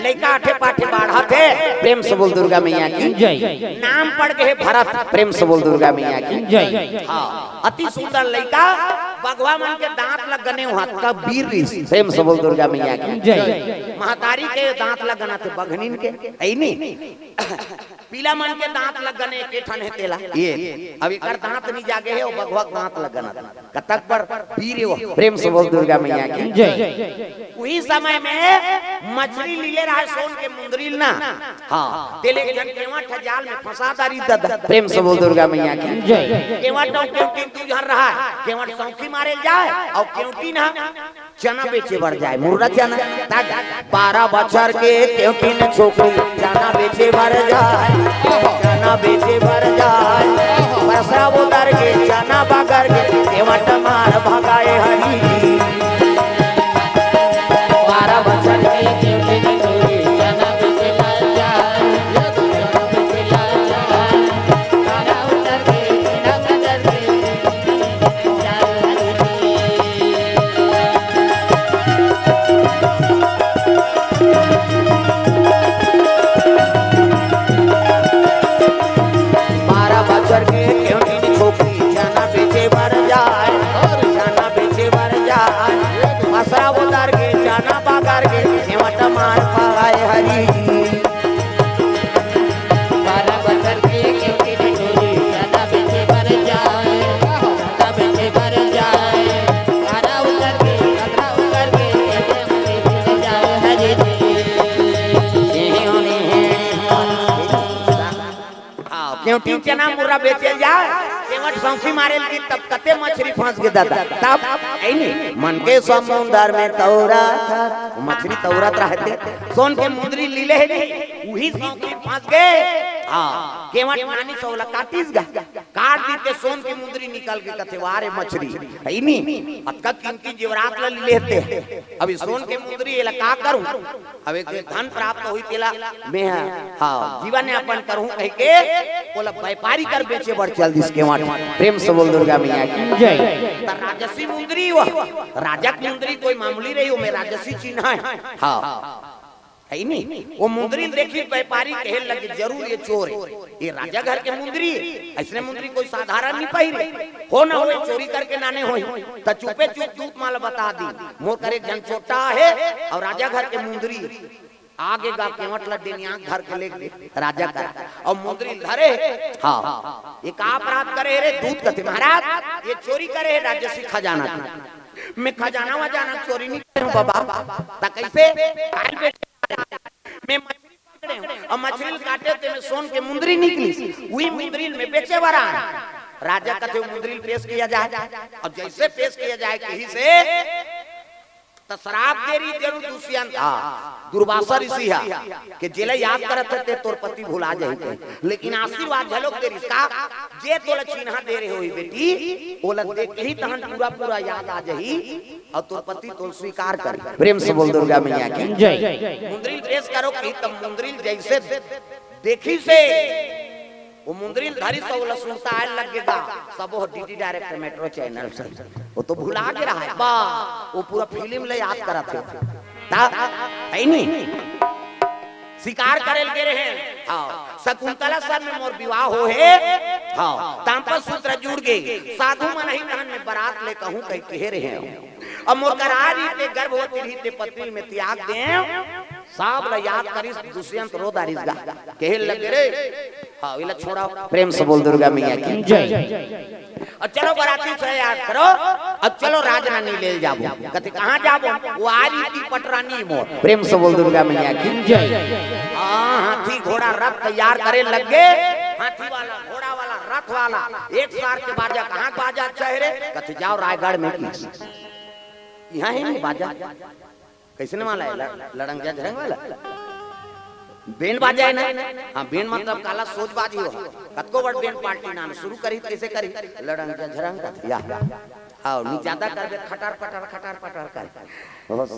लइका आठे पाठे बाढ़त हे। प्रेम से बोल दुर्गा मैया की। जय। नाम पड़ गे हे भरत। प्रेम से बोल दुर्गा मैया की। जय। हाँ, अति सुंदर लइका, बघवा मन के दांत ला गने, उहां का वीर रिहिस। प्रेम से बोल दुर्गा मैया की। जय। महतारी के दांत ला गनत हे, बघनिन के, हे नी? पीला मन के दांत ला गने, के ठन हे तेला। ये, अब एकर दांत नी जागे हे, ओ बघवा के दांत ला गनत हे। कतक बड़ वीर हे ओ। प्रेम से बोल दुर्गा मैया की। जय। उही समय में मछरी लीले रहय, सोन के मुंदरी ल ना। हाँ, तेले एक झन केवट ह जाल में फंसा डारिस ददा। प्रेम से बोल दुर्गा मैया की। जय। केवट अउ केवटिन दू झन रहय, केवट सौंखी मारे ल जाय, अउ केवटिन ह चना बेचे बर जाय, मुर्रा चना। ताजा। बारह बछर के केवटिन छोकरी, चना बेचे बर जाय, चना बेचे बर जाय। परसरा उतर के चना बगर के, केवट मार भगाय हरी। बारह बछर के केवटिन छोकरी, चना बेचे बर जाय, चना बेचे बर जाय। बारह बछर के केवटिन छोकरी, चना बेचे बर जाय, अउ चना केवटी चना मुर्रा बेचे जाए, केवट सौंखी मारे लगी, तब कते मछरी फंस गे दादा। तब, ऐ नी, मन के समुंदर में तौरा था, मछरी तौरत रहते, सोन के मुंदरी लीले हे नी, उही सौंखी फंस गे। हाँ, केवट नानी सौला काटिस गा, काट दी ते सोन के मुंदरी निकल के कथे, "वाह रे मछरी, ऐ नी, अतका कीमती जेवरात ला लीले हे ते, अभी सोन के मुंदरी एला का करूं?" अब एक धन प्राप्त होई तेला मैं ह, हाँ, जीवन यापन करहूं कहिके ओला व्यापारी कर बेचे बर चल दिस केवट। प्रेम से बोल दुर्गा मैया की जय। त राजसी मुंदरी वो, राजा के मुंदरी कोई मामूली रही, ओमे राजसी चिन्हा हे। हाँ, है नी? वो मुंदरी देखी व्यापारी कहे लगे, "जरूर ये चोर हे, ये राजा घर के मुंदरी हे, अइसने मुंदरी कोई साधारण नहीं पहिरे, हो ना हो ये चोरी करके लाने होही।" त चुपे चुप दूत मन ला बता दी, "मोर कर एक झन चोट्टा हे अउ राजा घर के मुंदरी हे।" आगे गा केवट ल डेनिया धर के लेगे राजा करा, अउ मुंदरी ल धरे। हाँ, ये का अपराध करे हे रे? दूत कथे, "महाराज, ये चोरी करे हे राजसी खजाना।" "मैं खजाना वजाना चोरी नहीं करे हूं बाबा।" "त कइसे?" "काल बेचे, मैं मछरी पकड़े हूं, अउ मछरी ल काटे ते में सोन के मुंदरी निकली, उही मुंदरी ल मैं बेचे बर आए हूं।" राजा कथे, "मुंदरी ल पेश किया जाए।" अब जइसे पेश किया जाए, कहिसे त श्राप दे रही जरूर दुष्यंत, हाँ, दुर्वासा ऋषि हा, कि जेला याद करत हे ते तोर पति भुला जाही कहि। लेकिन आशीर्वाद घलोक दे रही का, "जे तोला चिन्हा दे रहे होही बेटी, ओला देख ही तहन पूरा पूरा याद आ जाही, अउ तोर पति तोला स्वीकार कर।" प्रेम से बोल दुर्गा मैया की जय। मुंदरी ल पेश करो कि तब मुंदरी ल जइसे देखिसे, वो मुंदरी ल धरिस, ओला सुरता आए लग गे गा। सब वो डीडी डायरेक्ट मेट्रो चैनल से, वो तो भुला गे रहा हे बा, वो पूरा फिल्म ल याद करत हे। त, है नी? शिकार करे ल गे रहे। हाँ, शकुंतला सर में मोर विवाह होहे। हाँ, तामपत्र सूत्र जुड़ गे, साधु मन ही तहन में बरात ले कहूं कहि कहे रहे। अब मोर करा रही ते गर्भवती रही ते पत्नी में त्याग दे, सब ल याद करिस दुष्यंत रो डारिस गा, कहे लगे रे, हाँ, इला छोड़ा। प्रेम से बोल दुर्गा मैया की जय। अब चलो बराती से याद करो, अब चलो राजरानी ले जाबो। कथे, "कहाँ जाबो?" "वो आ रही थी पटरानी मोर।" प्रेम से बोल दुर्गा मैया की जय। हाँ, हाथी घोड़ा रथ तैयार करे लग गे, हाथी वाला, घोड़ा वाला, रथ वाला, एक सार के बाजा। "कहाँ के बाजा अच्छा हे रे?" कथे, "जाओ रायगढ़ में की, यहाँ हे नहीं बाजा।" कइसने वाला हे? ल-, लड़ंग झरंग वाला? बेंड बाजा हे ना? हाँ, बेंड मतलब काला सोज बाजी हो। कतको बड़ बेंड पार्टी नाम शुरू करी, कइसे करी? लड़ंग झरंग का, या। हाँ, नी ज्यादा करबे, खटर पटर, खटर पटर कर। बस,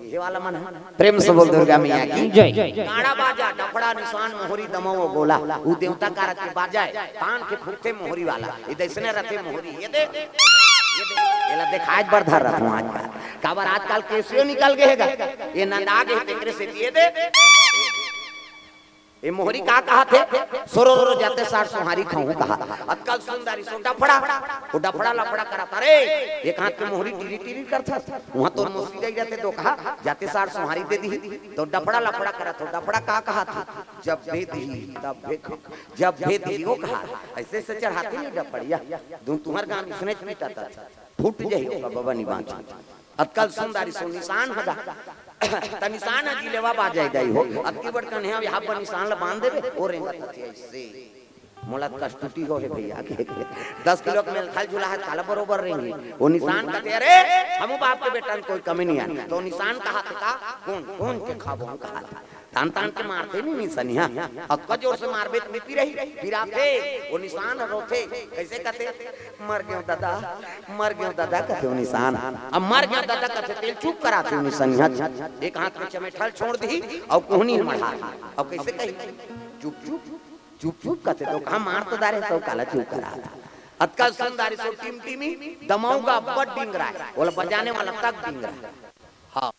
ये वाला मन हे। प्रेम से बोल दुर्गा मैया की जय। गाड़ा बाजा, डफड़ा, निशान, मोहरी, दमऊ, गोला, उ देवता कारक के बाजा हे। तान के फूकथे मोहरी वाला, ये दइसने रथे मोहरी, ये दे, ये दे, एला देखाए बर धर रथों आजकल। काबर आजकल केसियो निकल गे हे गा, ये नंदा गे हे, तेकरे से दिए दे। ये मोहरी का कहाथे? "सोरो रो जाते सार सोहारी खाऊं" कहा। अतका ल सुन डारिस ओ डफड़ा, ओ डफड़ा लफड़ा करत, अरे, एक हाथ के मोहरी टीरी टीरी करथस, उहाँ तोर मोसी जाई जाते तो कहा, "जाते सार सोहारी दे दिही।" तो डफड़ा लफड़ा करत हो, डफड़ा का कहाथे? "जब दे दिही, तब दे खा।" जब भेद ही वो कहा, अइसे से चढ़ाथे नहीं डफड़िया, धुन तुंहर गांव इसने पीटा ता, फूट जाही ओकर बबा नी बांच। अतका ल सुन डारिस ओ निशान ह गा, त निशान ह जिलेवा बाजा दाई हो, अतकी बड़ कन्हैया यहाँ पर निशान ल बांध देबे, ओ रेंगत हे अइसे। मोला कस टूटी हो हे भैया के, दस किलो के मेल खाल झूला हे, काला बरोबर रेंगी। ओ निशान कथे, "अरे, हमू बाप के बेटा में कोई कमी नहीं हे।" तो निशान कहाथे का, "कोन, कोन के खाबो हम?" कहाथे। तान तान के मारथे नी निसनिया। अतका जोर से मारबे त बीपी रही, पिराथे। ओ निसान रोथे, कइसे कथे, "मर गेंव ददा, मर गेंव ददा," कथे ओ निसान। अब "मर गेंव ददा" कथे तेला चुप कराथे ओ निसनिया। एक हाथ में चमेठल छोड़ दिही अउ कोहनी ल मढ़ा। अउ कइसे कही, "चुप, चुप, चुप, चुप," कथे तो कहा, "मार तो डारे, सब काला चुप करा।" अतका सुन डारिस ओ टिमटिमी, दमऊ गा अब्बड़ डिंगराय, ओला बजाने वाला तक डिंगराय। हाँ।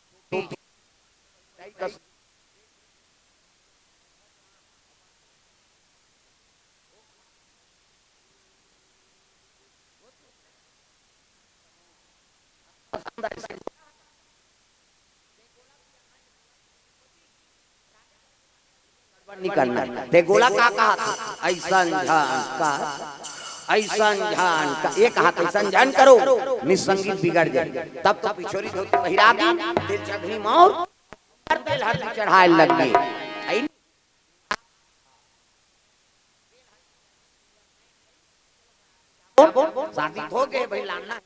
नहीं करना। ते गोला का कहा था? "अइसन झन का, अइसन झन का।" ये कहा था, "अइसन झन करो, निसंगीत बिगड़ जाए।" तब तो पिछोरी धोती पहिरा दी, ते चघनी मौर, तेल हल्दी चढ़ाए लग गए। शादी हो गए भाई, लाना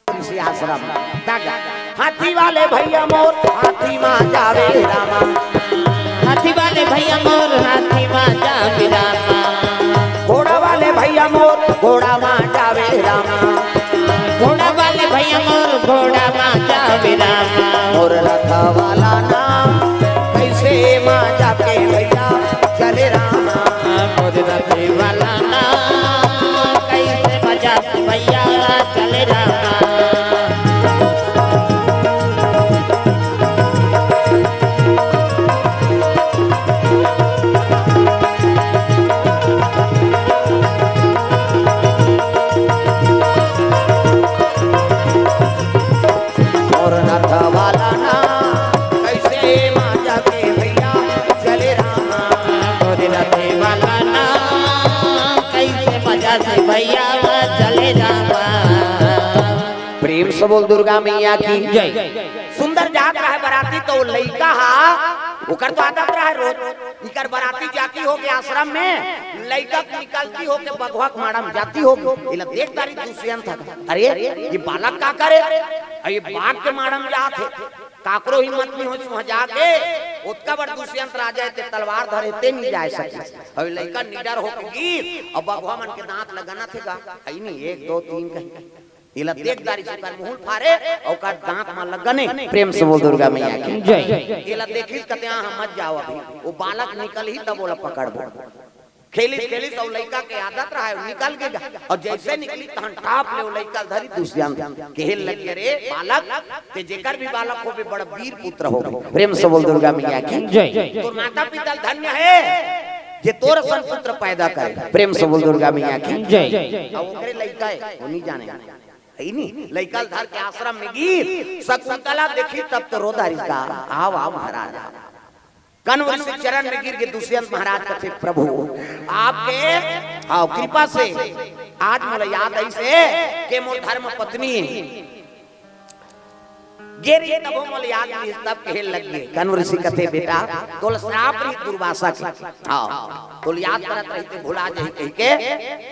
इसी आश्रम। हाथी वाले भैया मोर हाथी मा जावे रामा। हाथी वाले भैया मोर हाथी मा जावे रामा। घोड़ा वाले भैया मोर घोड़ा मा जावे रामा। घोड़ा वाले भैया मोर घोड़ा मा जावे रामा। मोर रथ वाला नाम कैसे मा जाके भैया चले रामा। मोर रथ वाला नाम कैसे मा जाके भैया चले रामा। मोर नथ वाला ना, कैसे मा जाके भैया चले रामा। मोर नथ वाला ना, कैसे मा जाके भैया चले रामा। प्रेम से बोल दुर्गा मैया की जय। सुंदर जात रहे बराती, तो लइका हा, ओकर तो आदत रहे रोज, इकर बराती जाती हो के आश्रम में, लइका के निकलती हो के बघवा के माड़ा में जाती हो। एला देख डारिस दुष्यंत ह, अरे, ये बालक का करे? अरे, ये बाघ के माड़ा में जात हे। काकरो हिम्मत नहीं हो वहां जाके, ओतका बड़ दुष्यंत राजा हे, ते तलवार धरे, ते नहीं जा सके। अभी लइका निडर हो के गिर, अउ बघवा मन के दांत लगाना थे गा, है नहीं, एक, दो, तीन कहीं। एला देख डारिस ओकर मुंह फारे, अउ ओकर दांत म लगने। प्रेम से बोल दुर्गा मैया की जय। एला देखिस कथे, "हाँ, हाँ, मत जाओ अभी, वो बालक निकलही तब ओला पकड़बो।" खेलिस, खेलिस, अउ लइका के आदत रहे, निकल गे गा। अउ जैसे निकलिस, तहन टाप ले वो लइका धरिस दुष्यंत, कहे लगे, "रे बालक, ते जेकर भी बालक होबे, बड़ वीर पुत्र होबे।" प्रेम से बोल दुर्गा मैया की जय। तोर माता पिता धन्य हे, जे तोर असन पुत्र पैदा करे। प्रेम से बोल दुर्गा मैया की जय। अउ ओकरे लइका हे, वो नहीं जाने। है नी? लइका ल धर के आश्रम में गिर, शकुंतला देखिस तब तो रो डारिस गा। आव, आव महाराज। कण्व ऋषि चरण में गिर के दुष्यंत महाराज कथे, "प्रभु, आपके, हाँ, कृपा से आज मोला याद आइस हे के मोर धर्म पत्नी हे।" गिर तभो मोला याद आइस, तब कहे लग गे। कण्व ऋषि कथे, "बेटा, तोला श्राप रहिस दुर्वासा के।" हाँ, तोला याद करत रहिस ते भुला जाही कहि के,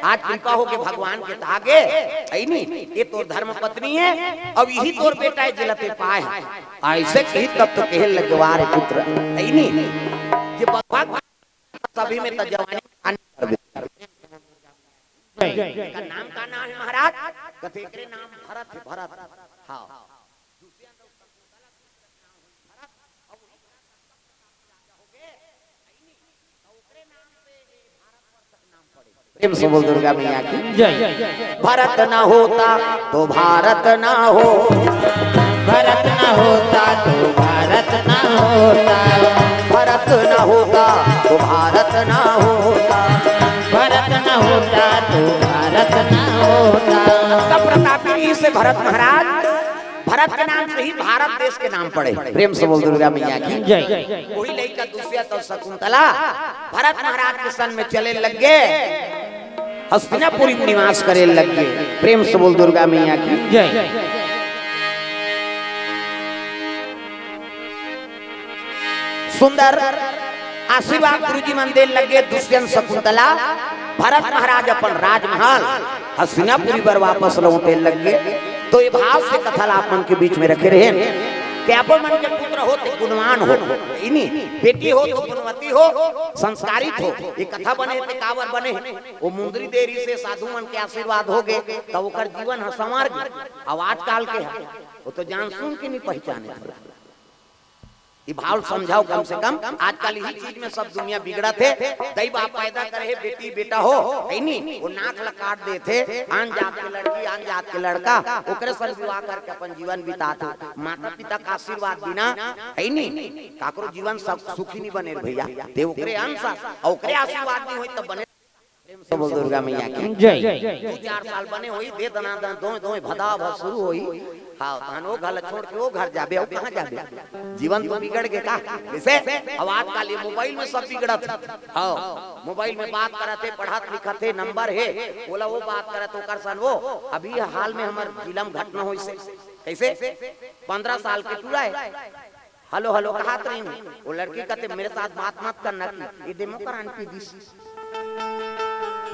आज कृपा हो के भगवान के त आगे, है नी? ये तोर धर्म पत्नी हे, अउ इही तोर बेटा हे, जेला ते पाए हे। अइसे कहिस तब तो कहे लगे, "वाह रे पुत्र," है नी? ये भगवान सभी में त जवानी खान कर देथे। एकर नाम का नाम हे महाराज? कथे एकरे नाम भरत हे, भरत। हाँ। प्रेम से बोल दुर्गा मैया की जय। भरत ना होता तो भारत ना हो। भरत ना होता तो भारत ना होता। भरत ना होता तो भारत ना होता। भरत ना होता तो भारत ना होता। तब प्रतापी से भरत महाराज, भरत के नाम से ही भारत देश के नाम पड़े। प्रेम से बोल दुर्गा मैया की जय। वही लइका दुष्यंत अउ शकुंतला भरत महाराज के संग में चले लग गे, हस्तिनापुरी में निवास करे लग गे। प्रेम से बोल दुर्गा मैया की जय। सुंदर आशीर्वाद गुरुजी मन दे लग गे। दुष्यंत शकुंतला भरत महाराज अपन राजमहल हस्तिनापुरी बर वापस लौटे लग गे। तो ये भाव से कथा ला आप मन के बीच में रखे रहेन कि आप मन के पुत्र हो ते गुणवान हो, इनी बेटी हो तो गुणवती हो, संस्कारित हो। ये कथा बने ते काबर बने? वो मुंदरी देरी से साधु मन के आशीर्वाद हो गे, तब ओकर जीवन ह संवर गे। अब आजकल के ह, वो तो जान सुन के नहीं पहचाने। ये भाव समझाओ कम से कम। आजकल यही चीज में सब दुनिया बिगड़त हे। दई बाप पैदा करे हे बेटी बेटा हो, है नी? वो नाक ला काट देथे, आन जात के लड़की, आन जात के लड़का, ओकरे संग विवाह करके अपन जीवन बितात हे। माता पिता का आशीर्वाद बिना, है नी? काकरो जीवन सब सुखी नहीं बने रे भैया। ते ओकरे अंश, अउ ओकरे आशीर्वाद नहीं होई तब बने। प्रेम से बोल दुर्गा मैया की जय। दू चार साल बने होई, दे दना दन, दोय दोय भदा भद शुरू होई। हाँ, तहन वो घर छोड़ के वो घर जाबे, अउ कहाँ जाबे? जीवन तो बिगड़ गे का? जैसे अब आजकल ये मोबाइल में सब बिगड़त हे। हाँ, मोबाइल में बात करत हे, पढ़त लिखत हे, नंबर हे, ओला वो बात करत, ओकर सन वो। अभी हाल में हमर जिला में घटना होइस हे। कैसे? पंद्रह साल के टूरा हे, हेलो हेलो कहत रहिहूं, वो लड़की कहथे, "मेरे साथ बात मत करना" कि ये डेमोक्रांत पी दिस।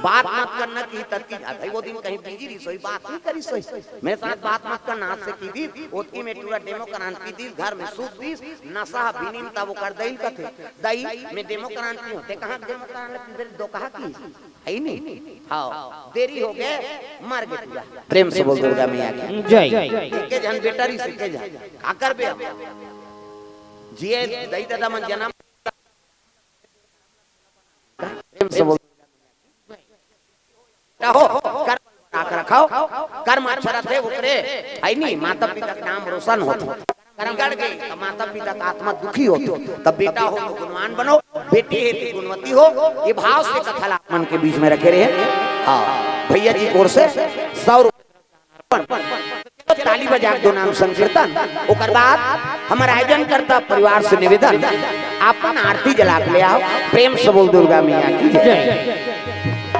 बात मत करना कि तब कि, भाई वो दिन कहीं बिजी रहिस होही, बात नहीं करिस होही। "मेरे साथ बात मत करना" आज से कि दिस, ओतकी में टूरा डेमोक्रांत पी दिस, घर में सूत दिस, नशा बिनिम तब ओकर दई ल कथे, "दई, मैं डेमोक्रांत पीहूं।" "ते कहां डेमोक्रांत पीबे रे, दो कहा कि?" है नहीं? हाव, देरी हो गे, मर गे टूरा। प्रेम से बोल दुर्गा मैया की। जय। एके झन बेटा रहिस, एके झन। का करबे अब? जिए दई ददा मन जनम। प्रेम से बोल। हो, कर्म बना के रखव, कर्म अच्छा रथे ओकरे, है नहीं, माता पिता के नाम रोशन होथे। बिगड़ गे त माता पिता का आत्मा दुखी होथे। तब बेटा हो तो गुणवान बनो, बेटी हे तो गुणवती हो, ये भाव से कथा ला मन के बीच में रखे रहे। हां, भैया जी की ओर से सौ रुपया अर्पण। ताली बजा के दो नाम संकीर्तन। ओकर बाद हमर आयोजन करता परिवार से निवेदन, अपन आरती जला के ले आओ। प्रेम से बोल दुर्गा मैया की जय। जय।